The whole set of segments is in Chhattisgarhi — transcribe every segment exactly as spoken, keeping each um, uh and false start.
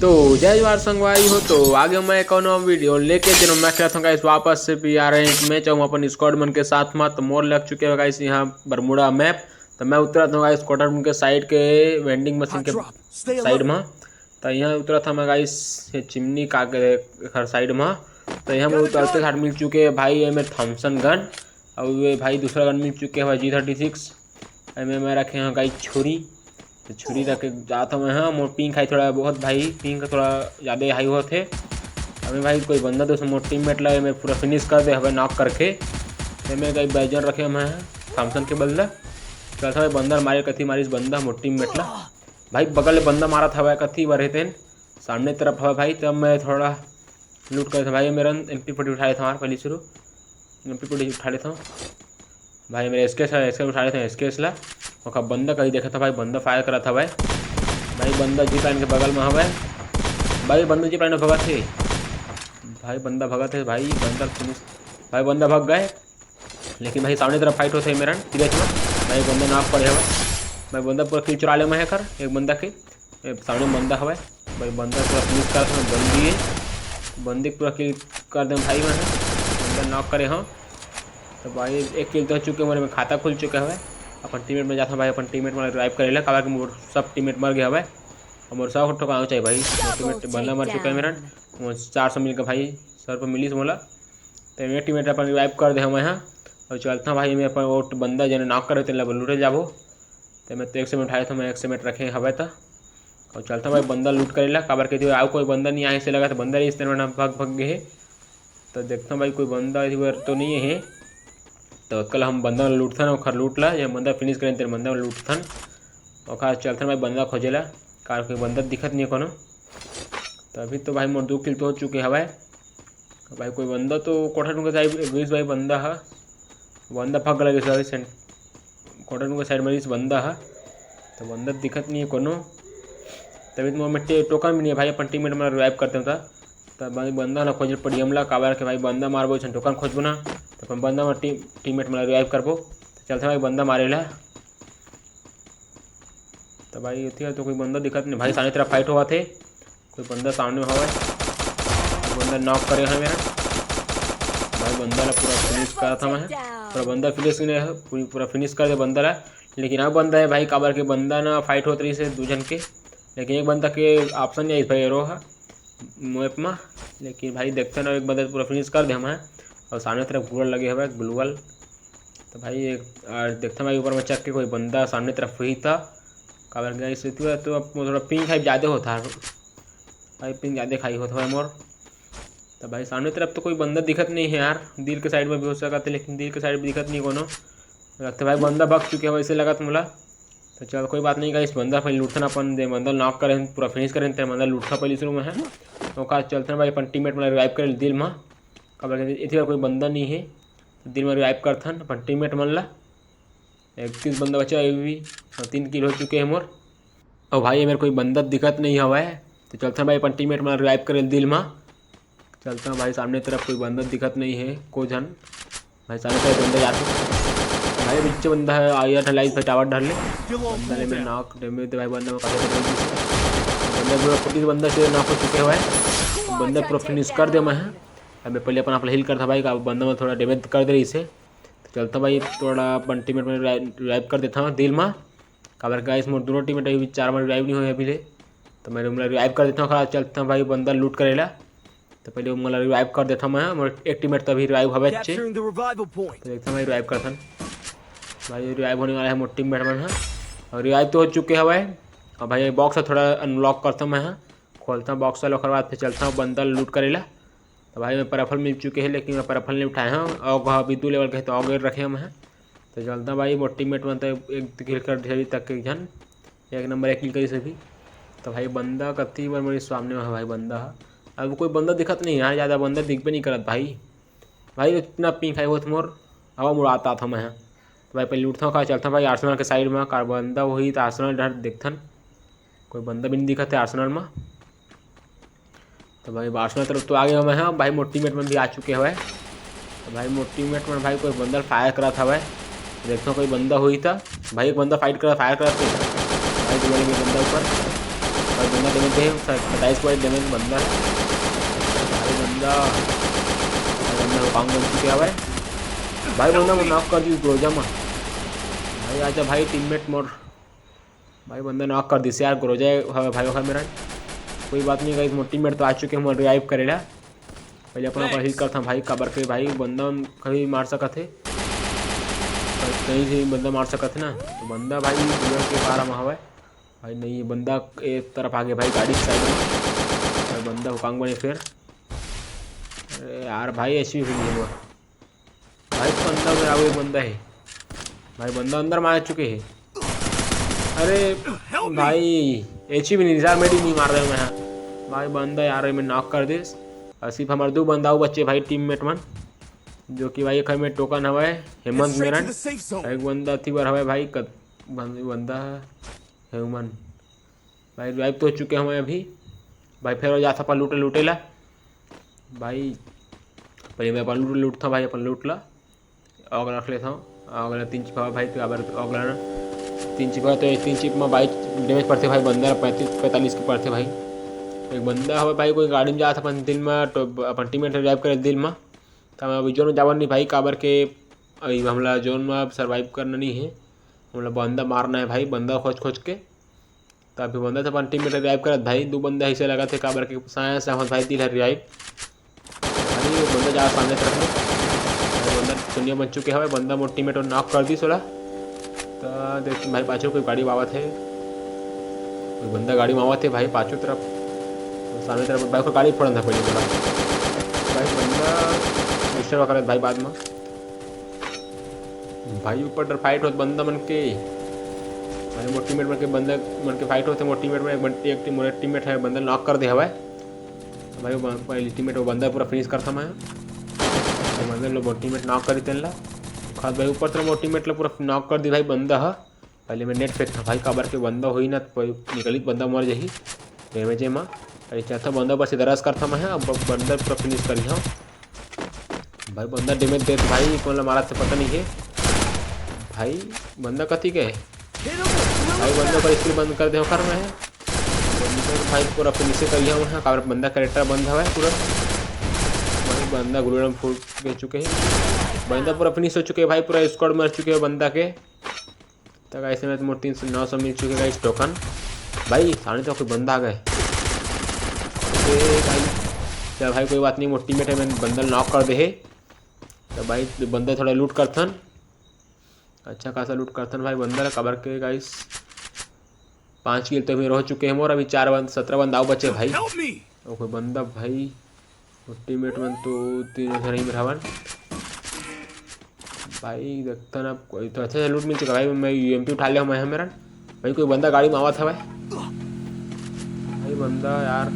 तो जय जोहार संगवारी हो, तो आगे मैं एक नवा वीडियो लेके, जेन मैं खेलत हूँ गाइस वापस से पी आर रैंक मैच, अपन स्क्वाड मन के साथ में। तो मोर लग चुके हो गाइस यहाँ बरमुडा मैप। तो मैं उतरत हूँ गाइस क्वार्टर के साइड के वेंडिंग मशीन के साइड में। तो यहाँ उतरत हूँ मैं गाइस ये चिमनी का के एकर साइड में। तो यहाँ मैं उतरते साथ मिल चुके हैं भाई एमे थॉमसन गन, और ये भाई दूसरा गन मिल चुके हैं भाई जी थर्टी सिक्स। एमे मैं रखे हैं गाइस छुरी, तो छुरी रख के जात हूँ मैं। हाँ, मोर पिंक खाई थोड़ा बहुत भाई, पिंक थोड़ा ज़्यादा हाई होत हे। अबे भाई कोई बंदा तो मोर टीममेट ला मैं पूरा फिनिश कर दे हवे नॉक करके। एमे गाइस बैजन रखे हैं मैं थॉमसन के बदला। चल था बंदा मारे कथी मारिस बंदा मोर टीममेट ला। भाई बगल ले बंदा मारत हवे कथी बर हे तेन सामने तरफ हवे भाई। तब मैं थोड़ा लूट करे था भाई, मेरा एम पी फोर्टी उठा लेता हूँ यार पहले शुरू। एम पी फोर्टी उठा लेता हूँ भाई, मेरे एस के एस है, एस के एस उठा लेता हूँ, एस के एस ला। ओका बंदा कहीं देखा था भाई, बंदा फायर करा था भाई। भाई बंदा जीप लाइन के बगल में हवे। भाई बंदा जीप लाइन में भगत हे। भाई बंदा भगत हे भाई, बंदा फिनिश। भाई बंदा भग गए, लेकिन भाई सामने तरफ फाइट होते है मेरा सीरियस में। भाई बंदा नॉक पड़े हवे। भाई बंदा पूरा किल चुरा ले मैं कर एक बंदा के। ए, सामने बंदा हवे भाई, बंदा पूरा फिनिश कर बंदी है। बंदी पूरा किल कर दे भाई, मैं बंदा नॉक करे हाँ। तो भाई एक किल तो हो चुके हमारे में खाता खुल चुके हवे। अपन टीममेट में जाता भाई, अपन टीममेट में रिवाइव करेला, काबर कि मोर सब टीममेट मर गए हवे। और मोर सौ ठोका चाहिए भाई, मोर टीममेट बंदा मर चुका है मेरा। मोर चार सौ मिल के भाई सौ रुपये मिली मोला। तो मेरे टीममेट अपन रिवाइव कर दे हमें यहाँ। और चलता भाई मैं अपन वो बंदा जेने नॉक करे तेला लूटे जाबो। तो मैं तो एक सौ मिनट आए था, मैं एक सौ मिनट रखे हवे था। और चलता भाई बंदा लूट करेला, काबर के आउ कोई बंदा नहीं आए से लगा, तो बंदा नहीं इस तरह भग भग गए। तो देखता भाई कोई बंदा इधर तो नहीं है। तो कल हम बंदा लूटथन, ओखर लूट ला, या बंदा फिनिश करें तेरे बंदा लूटथन। ओखर चलथन भाई बंदा खोजेला, कार कोई बंदा दिखत नहीं है कोनो। तो अभी तो भाई मोर दो किल तो हो चुके हवाए। भाई कोई बंदा तो कोठा टूंगा साइड गिस भाई, बंदा हा, बंदा भग लगे सारे सेंट कोठा टूंगा साइड में इस बंदा हा। तो बंदा दिखत नहीं है कोनो। तभी तो मोर में टे-, टोकन भी नहीं है भाई, अपन टीममेट में रिवाइव करते होता। तब भाई बंदा ना खोज पड़ी हमला, काबर के भाई बंदा मारबो इसन टोकन खोजबो ना। तो अपन बंदा में टीम टीममेट में रिवाइव करबो। तो चलते भाई बंदा मारे ला। तो भाई इतिया तो कोई बंदा दिखत नहीं भाई, सामने तरफ फाइट होवत हे। कोई बंदा सामने हवे, बंदा नॉक करे है मेरा। भाई बंदा ला पूरा फिनिश करा था मैं, पूरा बंदा फिनिश नहीं है, पूरी पूरा फिनिश कर दे बंदा ला। लेकिन अब बंदा है भाई, काबर के बंदा ना फाइट होत रही से दो जन के, लेकिन एक बंदा के ऑप्शन नहीं आई भाई रो है मैप में। लेकिन भाई देखते ना, एक बंदा पूरा फिनिश कर दे हम हैं। और सामने तरफ ग्लूअल लगे हवे, ग्लूअल। तो भाई एक और देखते भाई ऊपर में चढ़ के कोई बंदा सामने तरफ हुई था, काबर गया इस तो, तो अब थोड़ा पिंक हाइप ज़्यादा होता है भाई, पिंक ज़्यादा खाई होता है मोर। तो भाई सामने तरफ तो कोई बंदा दिखत नहीं है यार, दिल के साइड में भी हो सकता है, लेकिन दिल के साइड भी दिखत नहीं कोनो। लगता है भाई बंदा भग चुके हैं वैसे लगत मोला। तो चल कोई बात नहीं गाइस, बंदा पहले लूटथन अपन, दे बंदा नॉक करें, पूरा फिनिश करें, तेरे बंदा लूटथा पहले शुरू में है। ओका चलते हैं भाई अपन टीममेट में रिवाइव करें दिल में, काबर के इधर कोई बंदा नहीं है। तो दिल में रिवाइव करथन अपन टीममेट मन ला। इकतीस बंदा बचा है अभी भी, और तीन किल हो चुके हैं मोर। और भाई ये मेरे कोई बंदा दिखत नहीं हवा है, तो चलते हैं भाई अपन टीममेट में रिवाइव करें दिल में। चलता हूँ भाई, सामने तरफ कोई बंदा दिखत नहीं है, को झन भाई सामने तरफ बंदा जाते। भाई पीछे बंदा है, आया था लाइट पे टावर डाल ले। बंदा ले में नॉक डैमेज दे भाई, बंदा में काफी डैमेज दिया। बंदा पूरा पच्चीस बंदा से नॉक हो चुके हैं भाई, बंदा पूरा फिनिश कर दे मैं। अब मैं पहले अपन आप हील करता भाई, का बंदा में थोड़ा डैमेज कर दे रही से। तो चलता भाई, थोड़ा अपन टीममेट में रिवाइव कर देता हूँ दिल में, काबर गाइस मोर दोनों टीममेट अभी चार बार रिवाइव नहीं हुए अभी ले। तो मैं रिवाइव कर देता हूँ, खड़ा चलता हूँ भाई, बंदा लूट करेला। तो पहले मोला रिवाइव कर देता हूँ मैं, मोर एक टीममेट तो अभी रिवाइव हवे अच्छे। Capturing the revival point. तो देखता हूँ भाई रिवाइव करथन। भाई रिवाइव होने वाला है मोर टीममेट मन है। और रिवाइव तो हो चुके हवे। और भाई बॉक्स थोड़ा अनलॉक करता हूँ मैं, खोलता हूँ बॉक्स वाला, ओकर बाद फिर चलता हूँ बंदा लूट करेला। तो भाई मैं परफल मिल चुके हैं, लेकिन मैं परफल नहीं उठाए हैं। और अभी दो लेवल के तो और रखे हम हैं। तो चलता भाई मोर टीममेट मन तो एक किल कर दिया अभी तक एक झन, एक नंबर एक किल करी सभी। तो भाई बंदा कत्ती बार मेरे सामने में है भाई बंदा है। अब कोई बंदा दिखत नहीं यार, ज़्यादा बंदा दिखबे नहीं करत भाई। भाई इतना पिंक है वो मोर, हवा मुड़ाता था मैं। तो भाई पहले उठता हूँ, कहाँ चलता भाई आर्सेनल के साइड में, कार बंदा वही तो आर्सेनल डर देखथन। कोई बंदा भी नहीं दिखत है आर्सेनल में। तो भाई आर्सेनल तरफ तो आ गया मैं, हाँ भाई मोर टीममेट मन भी आ चुके हवे। तो भाई मोर टीममेट मन भाई कोई बंदा फायर करत हवे, देखता हूँ कोई बंदा हुई था। भाई एक बंदा फाइट करा, फायर करत थे भाई, दीवार में बंदा ऊपर। भाई बंदा डैमेज दे, सत्ताईस पॉइंट डैमेज बंदा है। भाई बंदा, भाई बंदा हुकांग बन चुके हवय। भाई बंदा मन नॉक कर दिस ग्रोजा म। भाई आजा भाई टीममेट मोर। भाई बंदा नॉक कर दिस यार, ग्रोजा हवय भाई ओखर मेरा। कोई बात नहीं गाइस, मोर टीममेट तो आ चुके हैं मोर रिवाइव करे ला। पहले अपन अपन हील करथन भाई, काबर के भाई बंदा कभी मार सकत हे, कहीं से भी बंदा मार सकत हे ना। तो बंदा भाई उधर के पारा में हवय। भाई नहीं, बंदा एक तरफ आगे भाई, गाड़ी के साइड में। भाई बंदा हुकांग बने फिर। अरे यार भाई, एचपी भी नहीं हुआ भाई। बंदा में आवे बंदा है भाई, बंदा अंदर मार चुके हैं। अरे भाई, एचपी भी नहीं, यार मेडी नहीं मार रहे मैं। भाई बंदा यार मैं नॉक कर दिस। और सिर्फ हमारे दो बंदा अउ बचे भाई टीममेट मन, जो कि भाई एखर में टोकन हवय हेमंत मेरन। एक बंदा थी बार हवय भाई, कत-, बं-, बंदा है हेमंत। भाई रिवाइव तो हो चुके हवय अभी। भाई फिर हो जाता अपन लूटे, लूटे ला। भाई पहले मैं अपन लूट, लूटता भाई, अपन लूट ला। अगला रख लेता हूँ, अगला तीन चिप हवय भाई, तो अगर अगला ना तीन चिप हवय, तो तीन चिप में बाईस डैमेज पड़थे भाई, बंदा पैंतीस पैंतालीस के पड़थे भाई। एक बंदा हवय भाई, कोई गाड़ी में जात अपन दिल में, तो अपन टीममेट रिवाइव करे दिल में। तो मैं अभी जोन में जावन नहीं भाई, काबर के अभी हमला जोन में सर्वाइव करना नहीं है, हमला बंदा मारना है भाई, बंदा खोज खोज के। तो अभी बंदा तो अपन टीममेट रिवाइव करत भाई, दो बंदा ऐसे लगा थे, काबर के साया साहब भाई दिल है रिवाइव। भाई बंदा जा सामने तरफ में, भाई बंदा दुनिया बन चुके हवय, बंदा मोर टीममेट नॉक कर दिस ओला। तो देख भाई पाछू कोई गाड़ी आवत है, कोई बंदा गाड़ी में आवत है भाई पाछू तरफ, सामने तरफ भाई को गाड़ी फोड़न था पहले बोला। भाई बंदा डिस्टर्ब करत भाई बाद में। भाई ऊपर डर फाइट होत बंदा मन के, भाई मोर टीममेट मन के बंदा मन के फाइट होते, मोर टीममेट में एक बन-, एक टीम, मोर टीममेट है बंदा नॉक कर दे हवय। भाई वो बं-, पहले टीममेट वो बंदा पूरा फिनिश करता मैं, तो बंदा लोग मोर टीममेट नॉक कर दी तेन ला। खास भाई ऊपर तरफ मोर टीममेट ला पूरा नॉक कर दी भाई बंदा ह। पहले मैं नेट फेंकता भाई, काबर के बंदा होई ना तो कोई निकली बंदा मर जाही डैमेज मा। अरे चलता बंदा ऊपर से दरस करता मैं, अब बंदा पूरा फिनिश करी हाँ। भाई बंदा डैमेज देत भाई, कोन ला मारत हे पता नहीं है। भाई बंदा कथी के है? भाई बंदा पर स्किल बंद कर दे ओकर में है। बंदा भाई पूरा फिनिश कर लिया वहाँ, काबर बंदा कैरेक्टर बंद हवा है पूरा। भाई बंदा गुलगुला में फूट दे चुके हैं, बंदा पूरा फिनिश हो चुके हैं भाई, पूरा स्क्वाड मर चुके हैं बंदा के। तो गाइस में मोर तीन सौ नौ सौ मिल चुके गाइस टोकन। भाई सामने तो कोई बंदा आ गए। ए भाई, चल भाई कोई बात नहीं, मोर टीममेट है, मैंने बंदा नॉक कर दे है। तो भाई बंदा थोड़ा लूट करथन, अच्छा खासा लूट करथन भाई बंदा ला, काबर के गाइस पाँच किल तो मेरे हो चुके हैं मोर, अभी चार बंद सत्रह बंदा अउ बचे भाई। Help me! और कोई बंदा भाई, टीममेट मन तो तीनों झन ही मेर हवन। भाई देखता ना कोई तो अच्छा सा लूट मिल चुका भाई, मैं यूएमपी उठा लिया मैं मेरा। भाई कोई बंदा गाड़ी में आवत हवय भाई, बंदा यार,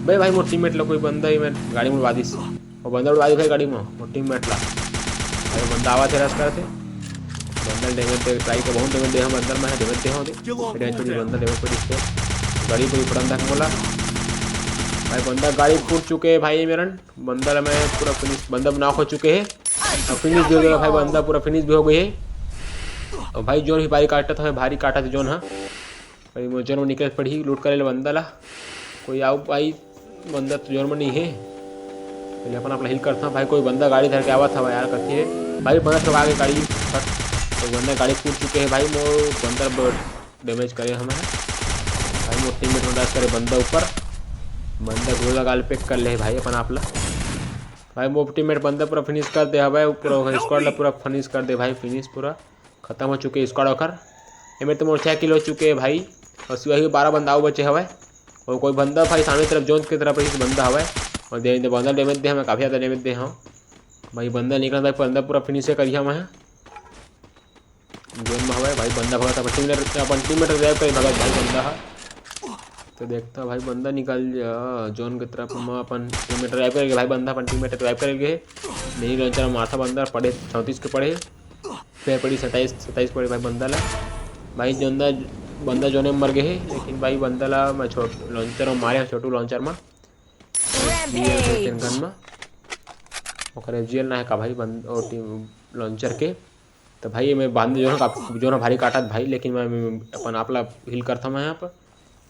भाई भाई मोर टीममेट ला कोई बंदा ही मैं गाड़ी में उड़वा दिस। वो बंदा उड़वा दी भाई गाड़ी में, वो टीममेट ला। भाई बंदा आवा थे रश करते। बंदा डैमेज दे, ट्राई का बहुत डैमेज दे हम अंदर में है, डैमेज दे हम दे। डैमेज पड़ी, बंदा डैमेज पड़ी इसको। गाड़ी पड़ी पड़न तक मोला। भाई बंदा गाड़ी फूट चुके हैं भाई मेरन। बंदा ला मैं पूरा फिनिश, बंदा नॉक हो चुके हैं। और फिनिश भी हो गया भाई, बंदा पूरा फिनिश भी हो गई है। और भाई जोन भी भारी काटा था, भारी काटा था जोन, हाँ। भाई मोर जोन में निकल पड़ी, लूट करे ले बंदा ला। कोई आओ भाई, बंदा तो जोन में नहीं है। पहले अपन अपना हील करता हूँ भाई, कोई बंदा गाड़ी धर के आवा था यार, कथी है भाई, बंदा ठोका के गाड़ी। तो बंदा गाड़ी कूद चुके हैं भाई, मोर बंदा ब-, डैमेज करे हमें भाई, मोर टीममेट रश करे बंदा ऊपर, बंदा गोला गाल पैक कर ले भाई अपन आप ला। भाई मोर टीममेट बंदा पूरा फिनिश कर दे हवे, पूरा स्क्वाड ला पूरा फिनिश कर दे भाई, फिनिश पूरा खत्म हो चुके स्क्वाड ओकर। एमे तो मोर छः किल हो चुके है भाई, और सिवाय बारह बंदा अउ बचे हवे। और कोई बंदा भाई सामने तरफ जोन के तरफ रही बंदा हवे, और दे, दे बंदा डैमेज दे हमें, काफ़ी ज़्यादा डैमेज दे हम भाई। बंदा निकल भाई, बंदा पूरा फिनिश करिया मैं। जोन में हवे भाई, बंदा भगत अपन टीम, अपन टीममेट रिवाइव करे भगत भाई बंदा है। तो देखता भाई बंदा निकल जा जोन के तरफ में, अपन टीममेट रिवाइव कर गए भाई, बंदा अपन टीममेट रिवाइव कर गए। मिनी लॉन्चर में मारता बंदा, पड़े चौंतीस के पड़े, फिर पड़ी सत्ताईस, सत्ताईस पड़े भाई बंदा ला। भाई जोंदा बंदा जोने में मर गए है, लेकिन भाई बंदा ला मैं छोट लॉन्चर में मारे, छोटू लॉन्चर में, गन में ओकर एफजीएल ना है का भाई बंद और टीम लॉन्चर के। तो भाई मैं बंदा जो है काफ-, जो है भारी काटत भाई, लेकिन मैं, मैं अपन आप ला हील करता मैं यहाँ पर।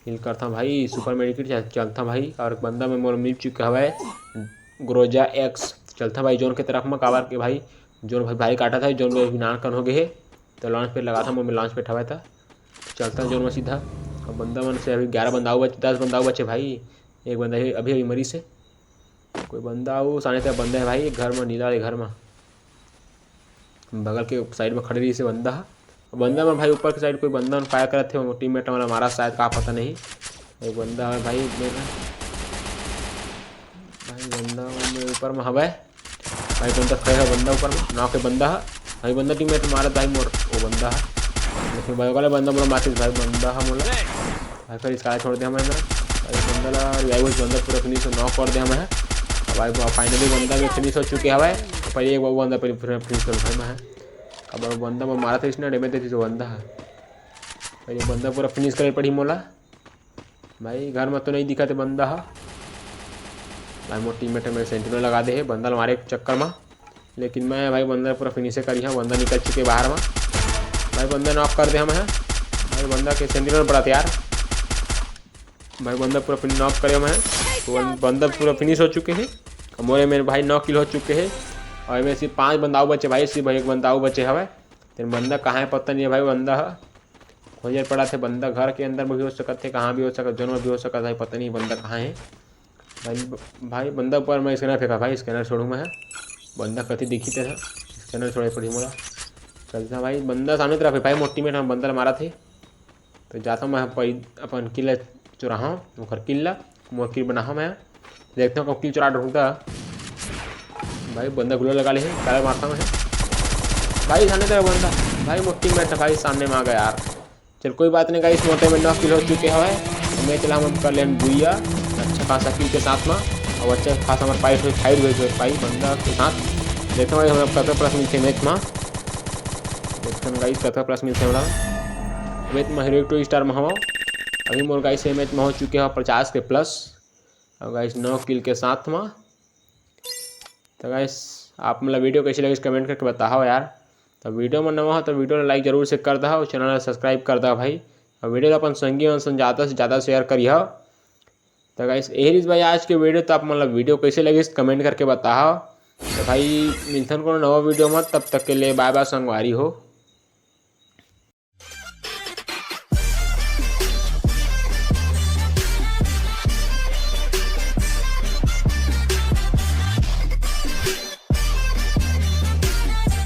हील करथंव भाई, सुपर मेडिकेट चल-, चलथंव भाई। अउ एक बंदा में मोर मिल चुके हवय, ग्रोजा एक्स। चलथंव भाई जोन के तरफ म, काबर के भाई जोन भाई, भारी काटत हे, जोन में नान कन हो गे हे, त लॉन्च पैड लगाथंव, मोर में लॉन्च पैड हवय त चलथंव जोन में सीधा। अउ बंदा मन से अभी ग्यारह बंदा अउ बचे, दस बंदा अउ बचे भाई। एक बंदा अभी, अभी, अभी मरिस हे। कोई बंदा अउ सामने तरफ बंदा हे भाई, एक घर म, नीला वाले घर म। बगल के साइड म खड़े रहिस हे बंदा ह। बंदा मन भाई ऊपर के साइड कोई बंदा मन फायर करत हे, वो टीममेट वाला मारा शायद, का पता नहीं। एक बंदा हे भाई, मेरा भाई बंदा मन ऊपर म हवय। भाई बंदा खड़े हे, बंदा ऊपर म, नॉक हे बंदा ह। भाई बंदा टीममेट मारत भाई मोर, वो बंदा ह। लेकिन भाई वाला बंदा मोला मारतिस भाई, बंदा ह मोला। भाई फिर इसका छोड़ दे हमें ना। भाई बंदा ला रिवाइव हो, बंदा पूरा फिनिश नॉक कर दे हमें। अब भाई फाइनली बंदा भी फिनिश हो चुके हवय। पहले एक बंदा पहले फिनिश कर भाई मैं। अब बंदा मैं मारत हे, इसने डैमेज देती तो बंदा है। पहले बंदा पूरा फिनिश करे पड़ी मोला। भाई घर में तो नहीं दिखा थे बंदा हा। भाई मोर टीममेट में सेंटिनल लगा दे हे बंदा ल मारे के चक्कर में। लेकिन मैं भाई बंदा पूरा फिनिशे करी हूँ, बंदा निकल चुके बाहर में। भाई बंदा नॉक कर दे हम है। भाई बंदा के सेंटिनल पड़ा था यार। भाई बंदा पूरा फिनिश नॉक करे हम है। तो बं-, बंदा पूरा फिनिश हो चुके हैं। अब मोरे मेरे भाई नौ किल हो चुके हैं। और मैं सिर्फ पाँच बंदा अउ बचे भाई, सिर्फ एक बंदा अउ बचे हवय। तेन बंदा कहाँ है पता नहीं है भाई, बंदा है खोजल पड़ा थे। बंदा घर के अंदर में भी हो सकत थे, कहाँ भी हो सकत, जोन में भी हो सकत है, पता नहीं बंदा कहाँ है। भाई, भाई बंदा ऊपर मैं स्कैनर फेंका भाई, स्कैनर छोड़ू मैं है। बंदा कति दिखी तेरा, स्कैनर छोड़े पड़ी मोला। चलता भाई, बंदा सामने तरफ है भाई, मोर टीममेट हम बंदा ल मारा थे। तो जाता मैं पै-, अपन किल चुराहा, ओकर किल ला, मोर किल बनाहा मैं। देखता हूँ कब किल चुरा ढूंढता। भाई बंदा गुला लगा ले है, काला मारता मैं। भाई सामने तरफ बंदा, भाई मोर टीममेट था भाई, सामने में आ गया यार। चल कोई बात नहीं गाइस, मोटे में नौ किल हो चुके हवय। मैच ला हम कर लेन बुइया, अच्छा खासा किल के साथ में। और अच्छा खासा हमारे फाइट हुई, फाइट हुई भाई बंदा के साथ। देखते हैं भाई हम कतका प्लस मिलते मैच में। देखते हैं गाइस कतका प्लस मिलते हमरा। मैच में हीरो टू स्टार में हवा। अभी मोर गाइस ये मैच में हो चुके हैं पचास के प्लस। और गाइस नौ किल के साथ में। तो गाइस आप मतलब वीडियो कैसे लगिस कमेंट करके बताओ यार। तो वीडियो में नवा हो तो वीडियो ला लाइक जरूर से कर दहा और चैनल ला सब्सक्राइब कर दहा भाई। और वीडियो ला अपन संगी मन संग ज़्यादा से ज़्यादा शेयर करिहा। तो गाइस यही रहिस भाई आज के वीडियो। तो आप मतलब वीडियो कैसे लगिस कमेंट करके बताओ। तो भाई मिलथन कोनो नवा वीडियो में, तब तक के लिए बाय बाय संगवारी हो।